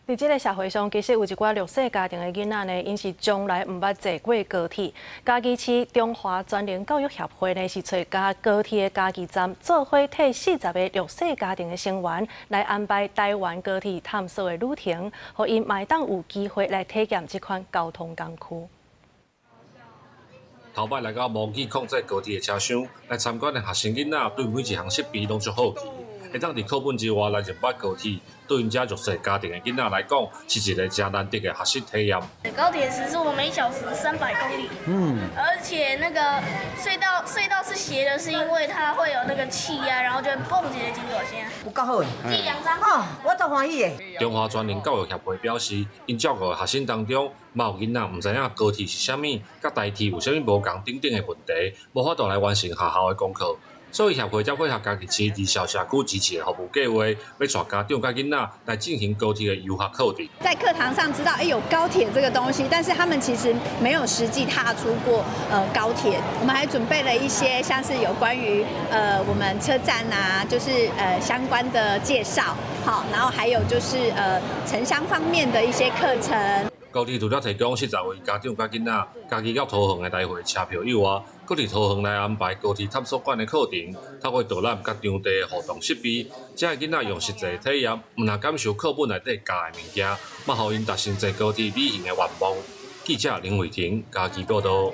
佇這个社會上，其實有一寡弱勢家庭的囡仔呢，𪜶是從來毋捌坐過高鐵。嘉義市中華全能教育協會呢，是揣高鐵的嘉義站，做伙替40個弱勢家庭的成員來安排台灣高鐵探索的旅程，予𪜶嘛會當有機會來體驗這款交通工具。頭擺來到模擬控制高鐵的車廂來參觀的學生囡仔，對每一項設備攏足好奇。會當佇課本之外來認捌高鐵，對𪜶遮弱勢家庭的囡仔來講，是一个誠難得的學習體驗。高鐵時速每小時300公里，而且那個隧道是斜的，是因為它會有那個氣壓，然後就會嘣一下真大聲。有夠好的，這兩張哦，我足歡喜的。中華全能教育協會表示，𪜶照顧的學生當中，嘛有囡仔毋知影高鐵是啥物，佮台鐵有啥物無仝等等的問題，無法度來完成學校的功課。所以協會才配合嘉義市兒少社區支持的服務計劃，欲帶家長佮囡仔來進行高鐵的遊學課程。在課堂上知道，欸，有高鐵這個東西，但是他們其實沒有實際踏出過高鐵。我們還準備了一些像是有關於我們車站啊，就是相關的介紹，好，然後還有就是城鄉方面的一些課程。高鐵除了提供40位家長佮囡仔嘉義到桃園的來回車票以外，閣佇桃園來安排高鐵探索館的課程，透過導覽佮場地的互動設備，遮的囡仔用實際體驗，毋但感受課本內底教的物件，嘛予𪜶達成坐高鐵旅行的願望。記者林偉婷嘉義報道。